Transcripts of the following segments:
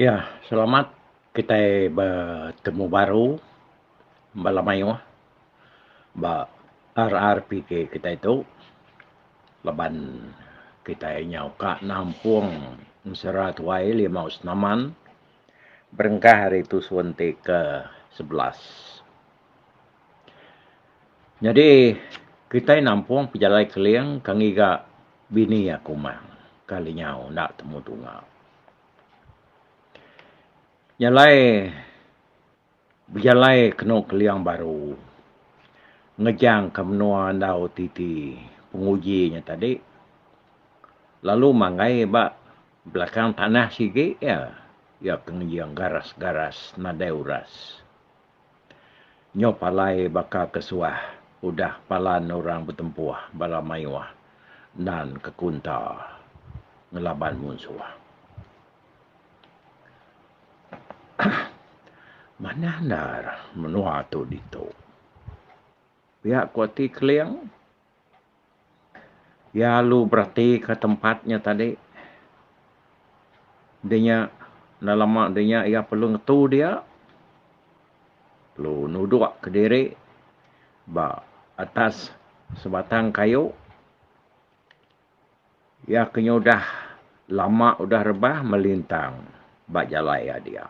Ya, selamat kitai betemu baru bala mayuh ba RRPK kitai tu laban kitai nyau ka nampung ensera tuai Limau Senaman berengkah ari tusun ti ke 11. Nyadi kitai nampung pejalai Keling ke ngiga bini iya Kumang ke lenyau enda temu tunga. Nya alai bejalai kenu Keling baru ngejang ka menua enggau titi penguji nya tadi lalu manggai ba belakang tanah sigi iya, iya ke ngejing garas-garas nadai uras. Nyau palai baka ke suah udah palan orang betempuh bala mayuh nan ke kunta ngelaban munsuh. Manah endar menua tu ditu. Pia ku ati Keling, iya lalu beratika tempat nya tadi. Dinya enda lama dinya iya perlu ngetu dia lalu nudok kediri ba atas sebatang kayu. Iya ke nyudah lama udah rebah melintang ba jalai iya dia.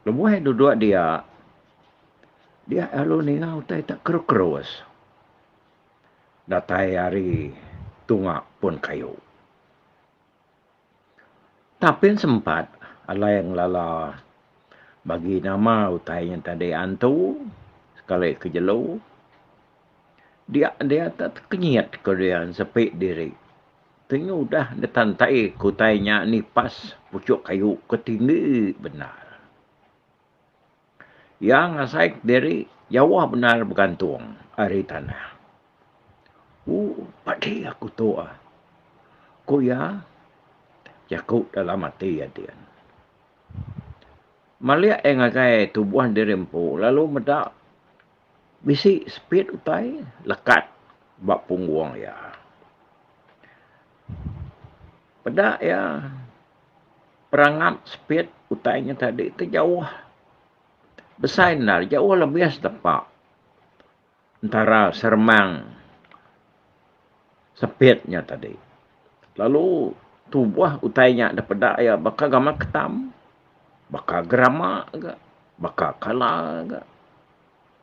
Lebuh iya duduk dia, dia lalu ninga utai te kerus-kerus datai ari tunga pun kayu. Tapin sempat alai ngelala bagi nama utai nya tadi antu sekali ke jelu. Dia dia te tekenyit ke dia sepi diri. Ti udah ditantai ke utai nya nipas puchok kayu ke tinggi bendar. Iya ngasai diri jauh bendar begantung ari tanah. Ooh padi aku tu ah. Ku iya jaku dalam ati iya din. Malik iya ngagai tubuh diri empu lalu meda Bisi sepit utai lekat ba punggung iya. Peda iya perangap sepit utai nya tadi ti jauh besai endar jauh lebih setepa entara seremang sepit nya tadi. Lalu tubuh utai nya da peda iya baka gamal ketam, baka gerama ga, baka kala ga.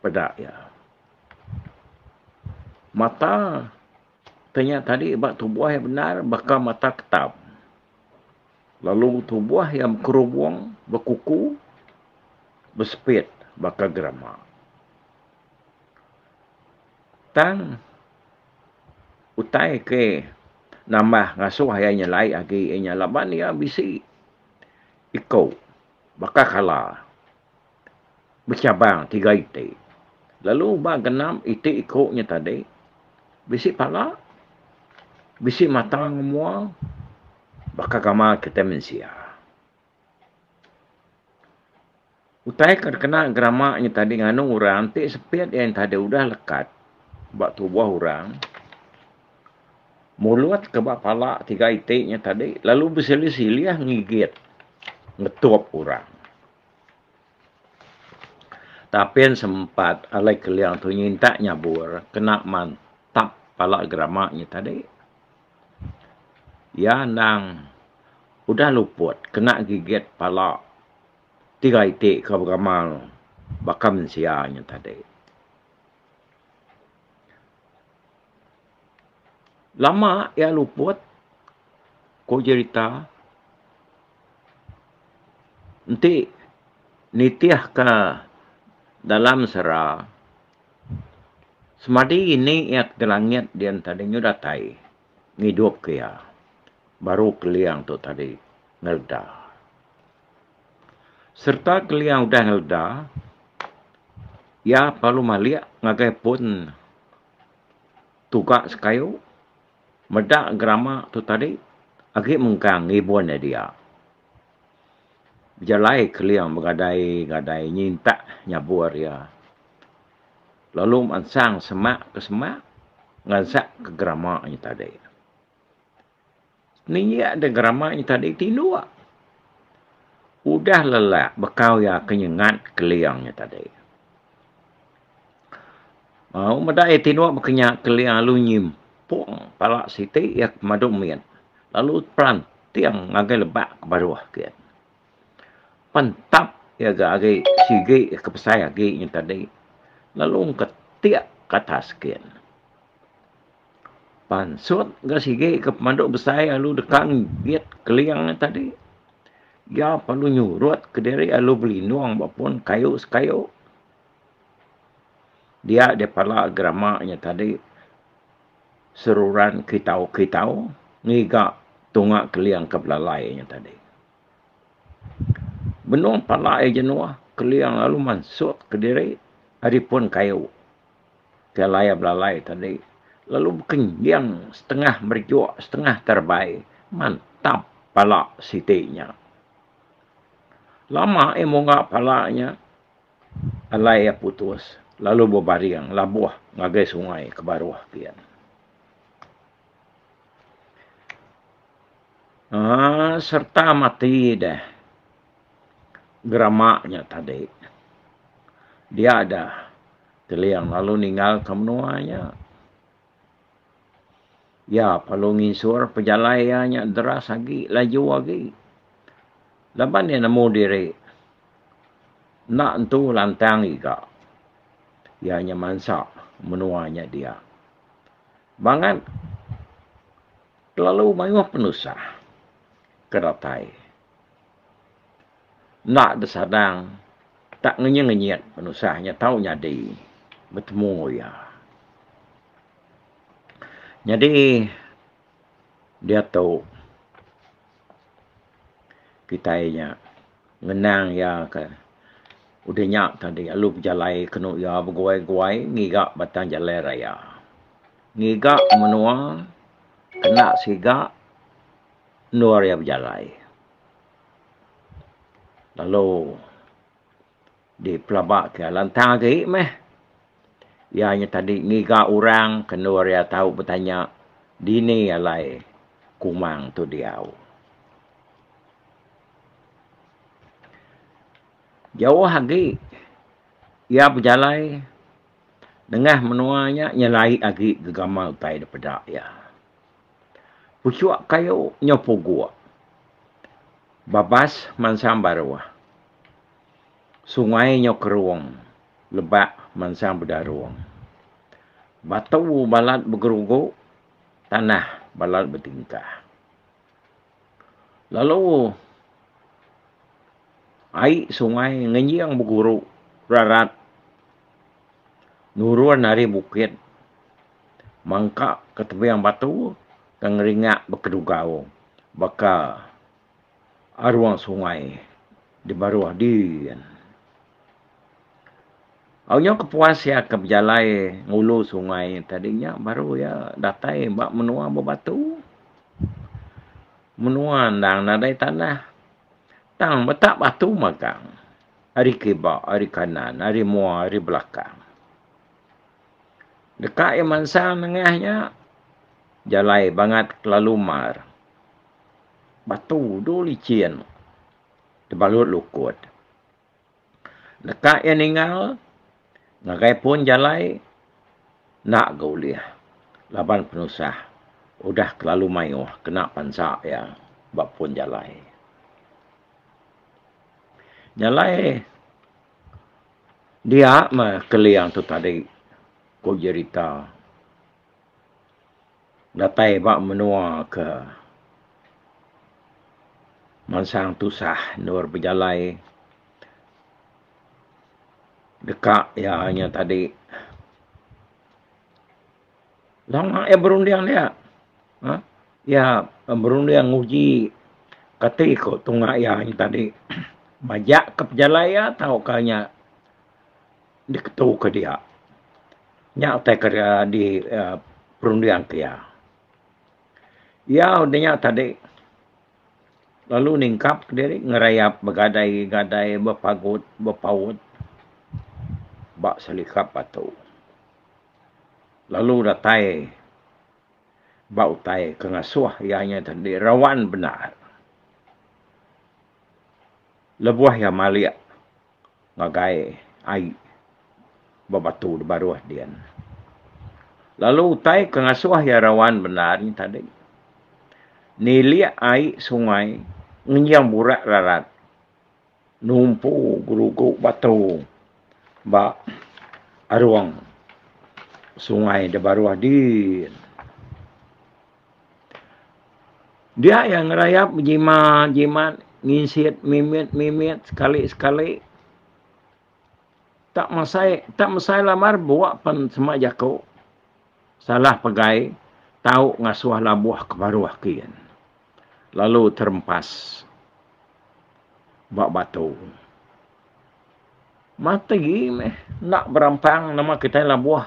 Peda iya. Mata te nya tadi ba tubuh iya bendar baka mata ketap. Lalu tubuh iya bekerubung, bekuku, besepit baka gerama. Tang utai ke nambah ngasuh iya nyelai agi iya nya laban iya bisi iko baka kala. Bechabang tiga iti. Lalu ba genap iti iku nya tadi bisi pala, bisi mata enggau mua baka gamal kitai mensia. Utai ke dikena gerama nya tadi nganu orang ti sepit iya nya tadi udah lekat ba tubuh orang mulut ke ba pala tiga iti nya tadi lalu besilih-silih ngigit ngetup orang. Tapin sempat alai Keling tu nyintak nyabur kena mantap pala gerama nya tadi. Iya endang udah luput kena gigit pala tiga iti ke begamal baka mensia nya tadi. Lama iya luput ku jerita. Enti nitihka dalam sera, semadi ini iya ke langit dian tadi nyu datai ngidupka iya baru Keling tu tadi ngeleda. Sereta Keling udah ngeleda, iya perlu malik ngagai pun tuga sekayu. Meda gerama tu tadi agi mengkang ngibun iya dia. Bejalai Keling begadai-gadai nyintak nyabur iya lalu mansang semak ke semak ngansak ke gerama nya tadi. Seninjik deh gerama nya tadi tinduk. Udah lelak bekau iya ke nyengat keling nya tadi. Au meda iya tinduk baka nya keling lalu nyimpung pala siti iya ke pemadu mit lalu pelanting ngagai lebak ke baruh gin. Pentap iya ga agi sigi ke besai agi nya tadi lalu ketik ke atas gin. Pansut ga sigi ke pemadu besai lalu deka nggit keling nya tadi. Iya perlu nyurut kediri lalu belindung ba pun kayu sekayu. Dia deh pala gerama nya tadi seruran kitau-kitau ngiga tunga keling ke belalai nya tadi. Benung pala iya jenuh keling lalu mansut kediri ari pun kayu. Ke alai belalai tadi lalu bekenying setengah merejuk setengah terebai mantap pala siti nya. Lama iya mungga pala nya alai iya putus lalu bebaring labuh ngagai sungai ke baruh gin. Aaa sereta mati deh gerama nya tadi dia deh. Keling lalu ninggalka menua nya. Iya perlu nginsur pejalai iya nya deras agi laju agi laban iya nemu diri enda entu lantang iga iya nya mansa menua nya dia. Bangat kelalu mayuh penusah ke datai. Enda disadang tak ngenyit-ngenyit penusah nya tau nyadi betemu iya. Nyadi diatu kitai nya ngenang iya ke udah nya tadi lalu bejalai kenu iya beguai-guai ngiga batang jalai raya. Ngiga menua kena siga endur iya bejalai. Lalu dipelaba ke lantang agi meh iya nya tadi ngiga orang ke endur iya tau betanya dini alai kumang tu diau. Jauh agi iya bejalai nengah menua nya nyelai agi gegamal utai da peda iya. Puchuk kayu nyau puguk. Babas mansang baruh. Sungai nyau kerung, lebak mansang bedarung. Batu balat begerugu, tanah balat betingkah. Lalu ai sungai ngenjing beguru rarat nurun ari bukit. Mangka ke tebing batu ke ngeringak bekedugau baka arung sungai di baruh din. Au nyau kepuas iya ke bejalai ngulu sungai tadi nya baru iya datai ba menua bebatu. Menua endang nadai tanah tang betak batu magang ari kiba ari kanan ari mua ari belakang. Deka iya mansang nengah nya, jalai bangat kelalu mar. Batu du lichin tebalut lukut. Deka iya ninggal ngagai pun jalai enda ga ulih laban penusah udah kelalu mayuh kena pansa iya ba pun jalai. Jalai. Dia meh Keling tu tadi, ku jerita datai ba menua ke mansang tusah endur bejalai deka iya nya tadi. Lama iya berunding dia uhh iya berunding nguji kati ku tunga iya nya tadi majak ka pejalai iya tauka nya diketu ka dia. Nya utai ke di perunding ke iya. Iya udah nya tadi lalu ningkap diri ngerayap begadai gadai bepagut bepaut ba selikap batu. Lalu datai. Ba utai ke ngasuh iya nya tadi rawan bendar. Lebuh iya malik ngagai ai ba batu da baruh din. Lalu utai ke ngasuh iya rawan bendar nya tadi nilik ai sungai ngenjing burak rarat numpu gerugu batu ba arung sungai da baruh din. Dia iya ngerayap bejimat jimat nginsit mimit mimit sekali sekali tak mesai tak mesai lambar buk pen sema jaku salah pegai tau ngasuh labuh ke baruh kin lalu terempas ba batu. Mati meh enda berampang nama kitai labuh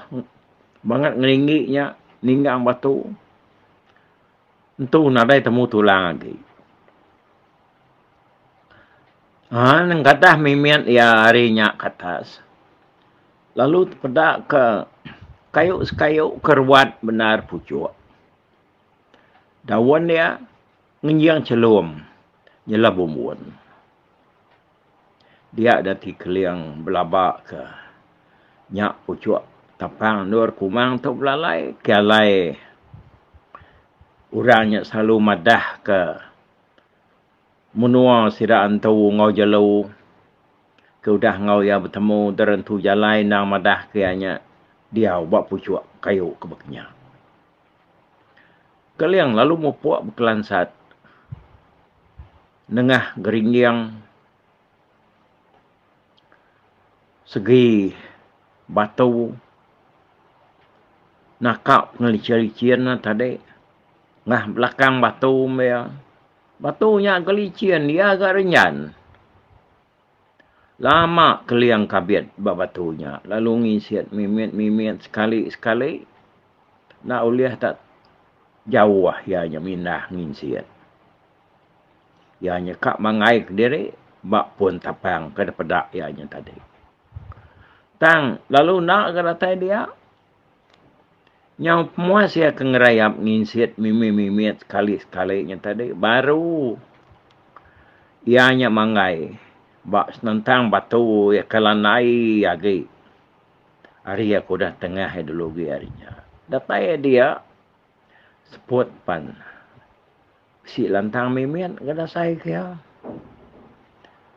bangat ngelinggi nya ninggang batu. Entu nadai temu tulang agi. Haa nengkadah mimit iya ari nya ke atas lalu tepeda ke kayu sekayu ke ruat bendar puchuk. Daun iya ngenjing chelum nyelap bumbun. Dia dati Keling belaba ke nya puchuk tapang endur Kumang tu belalai ke alai orang nya selalu madah ke menua sida antu enggau jelu ke udah enggau iya betemu derentu jalai endang madah ke iya nya diau ba puchuk kayu ke baka nya. Keling lalu mupuk bekelansat. Nengah geringging segi batu naka pengelicin-licin ne tadi ngah belakang batu meh iya. Batu nya ga licin iya ga renjan. Lama keling kabit ba batu nya lalu ngisit mimit-mimit sekali-sekali enda ulih tak jauh iya nya mindah ngisit. Iya nyeka manggai kediri ba pun tapang ke dipeda iya nya tadi. Tang lalu enda ga datai dia. Nyau pemuas iya ke ngerayap nginsit mimit-mimit sekali-sekali nya tadi baru iya nya manggai ba senentang batu iya ke landai agi ari iya ke udah tengah iya dulu agi ari nya. Datai iya dia seput pan. Bisi lantang mimit ga dasai ke iya.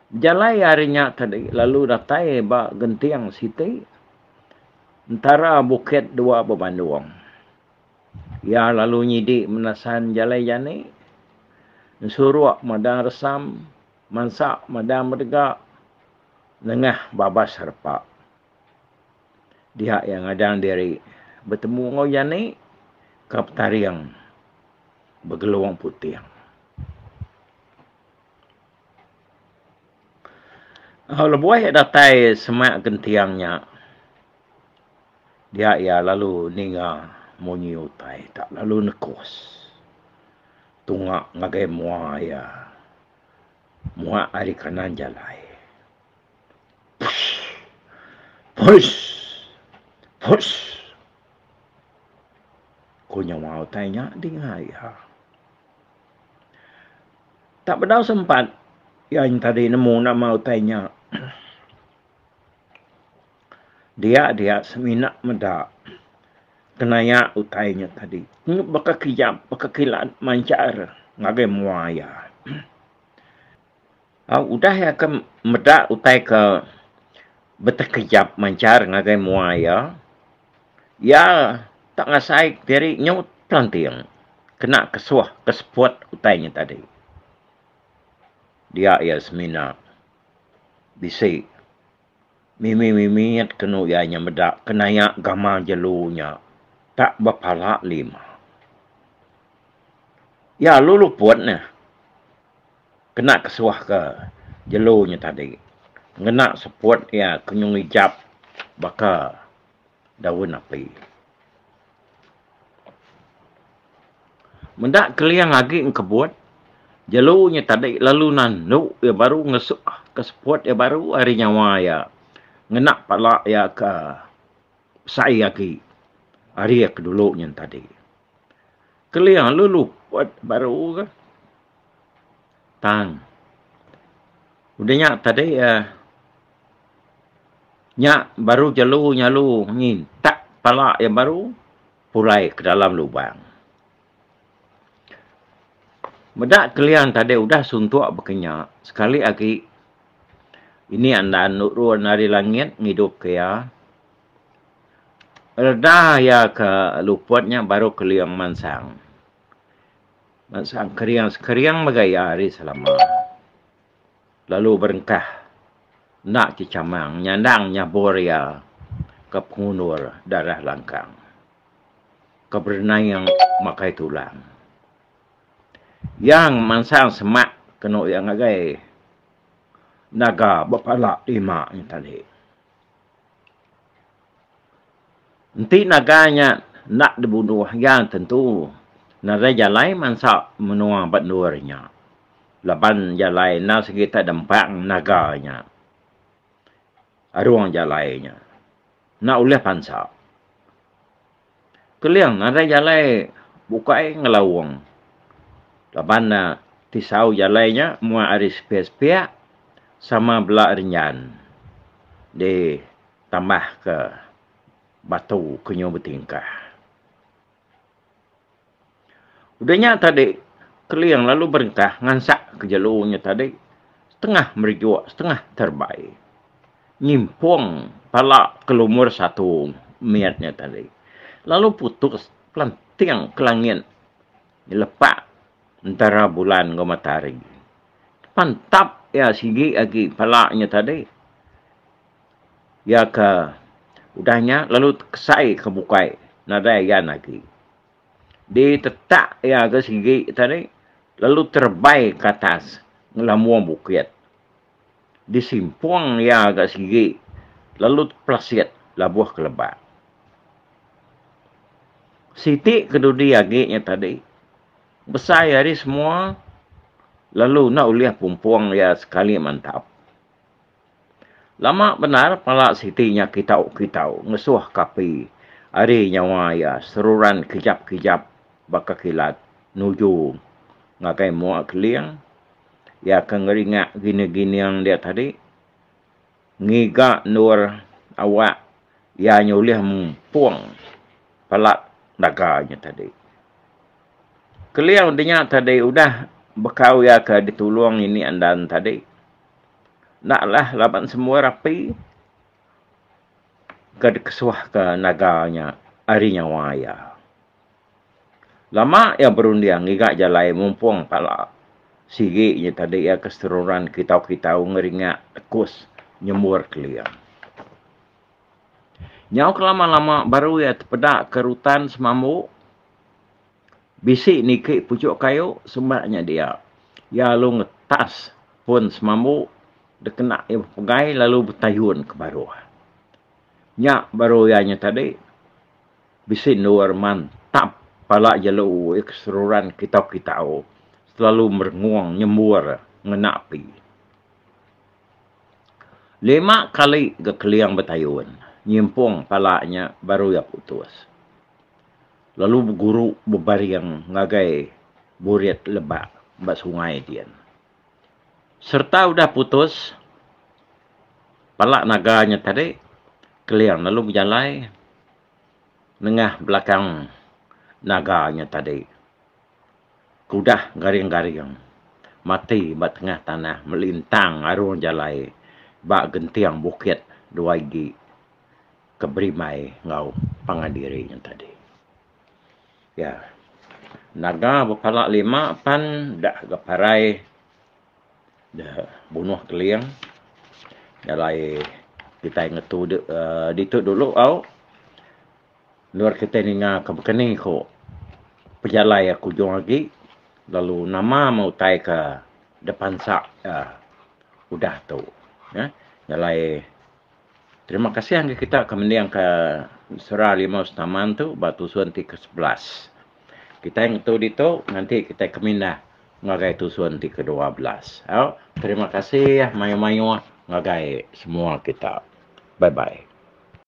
Bejalai ari nya tadi lalu datai ba genting siti entara bukit dua bebandung. Iya lalu nyidi menasan jalai jani ensuruk madang resam mansa madang bedega nengah babas repa. Dia iya ngadang diri betemu enggau jani ke betaring. Begelung puting. Lebuh iya datai semak genting nya, dia iya lalu ninga munyi utai tak lalu nekus tunga ngagai mua iya muak ari kanan jalai. Push! Push! Push! Ku nyawa utai nya dinga iya. Tak bedau sempat iya tadi nemu nama utai nya. Dia dia semina meda kenaya utai nya tadi baka kijap baka kilat manchar ngagai mua iya. Udah iya ke meda utai ke betekejap manchar ngagai mua iya, iya tak ngasai diri nyu telanting kena kesuh ke seput utai nya tadi. Dia iya semina bisi mimit-mimit kenu iya nya meda kenaya gamal jelu nya tak bepala lima. Iya lalu luput ne. Kena kesuah ke jelu nya tadi ngena seput iya ke nyung ijap baka daun api. Meda keling agi engkebut jelu nya tadi lalu nandu iya baru ngesuh ke seput iya baru ari nyawa iya ngena pala iya ke besai agi ari iya ke dulu nya tadi. Keling lalu luput baru ga. Tang udah nya tadi uhh nya baru jelu nyalu nyintak pala iya baru pulai ke dalam lubang. Meda Keling tadi udah suntuk baka nya sekali agi ini andan nurun ari langit ngidup ke iya. Reda iya ke luput nya baru Keling mansang. Mansang kering sekering mega iya ari selama lalu berengkah enda chechamang nyandang nyabur iya ke pengundur darah langkang ke berenaing makai tulang. Iya mansang semak kenu iya ngagai naga bepala lima nya tadi. Enti naga nya enda dibunuh iya tentu nadai jalai mansa menua ba endur nya laban jalai enda sigi tak dempang naga nya arung jalai nya enda ulih pansa. Keling nadai jalai bukai ngelaung laban ne tisau jalai nya muak ari sepiak-sepiak sama bela rinjan di tambah ke batu ke nyu betingkah. Udah nya tadi Keling lalu berengkah ngansak ke jelu nya tadi setengah merijuk setengah terebai nyimpung pala ke lumur satu mit nya tadi lalu putus pelanting ke langit nyelepak entara bulan enggau matahari. Pantap iya sigi agi pala nya tadi. Iya ke udah nya lalu tekesai ke bukai nadai ayan agi. Ditetak iya ke sigi tadi lalu terebai ke atas ngelambung bukit. Disimpung iya ga sigi lalu tepelesit labuh ke lebak. Siti ke dudi agi nya tadi besai ari semua lalu enda ulih pumpung iya sekali mantap. Lama bendar pala siti nya kitau-kitau ngesuh ke api ari nyawa iya seruran kijap-kijap baka kilat nuju ngagai mua Keling iya ke ngeringak gining-gining dia tadi ngiga endur awak iya nya ulih mumpung pala naga nya tadi. Keling dinya tadi udah bekau iya ke ditulung ini andan tadi. Enda lah laban semua rapi ke dikesuhka naga nya ari nyawa iya. Lama iya berunding ngiga jalai mumpung pala sigi nya tadi iya ke seruran kitau-kitau ngeringa tekus nyembur keling. Nyau kelama-lama baru iya tepeda ke rutan semambu Bisi niki puchuk kayu semak nya dia. Iya lalu ngetas pun semambu dikena iya bepegai lalu betayun ke baruh. Nya baru iya nya tadi bisi endur mantap pala jelu iya ke seruran kitau-kitau selalu merengung nyembur ngena api. Lima kali ga Keling betayun nyimpung pala nya baru iya putus. Lalu beguru bebaring ngagai burit lebak ba sungai din. Sereta udah putus pala naga nya tadi, Keling lalu bejalai nengah belakang naga nya tadi ke udah garing-garing mati ba tengah tanah melintang arung jalai ba genting bukit dua igi. Ke berimbai enggau pangan diri nya tadi. Ya. Naga bepala lima pan dah ga parai da bunuh keling jalai kitai ngetu uhh ditu dulu au endur kitai ninga ke bekeni ku pejalai aku ujung agi lalu nama meh utai ke depansa uhh udah tu. Jalai. Terima kasih ngagai kita ke mendingka Sera Limau Setaman tu ba tusun ti ke 11. Kitai ngetu ditu nganti kitai ke mindah ngagai tusun ti ke 12. Au, terima kasih mayuh-mayuh ngagai semua kita. Bye bye.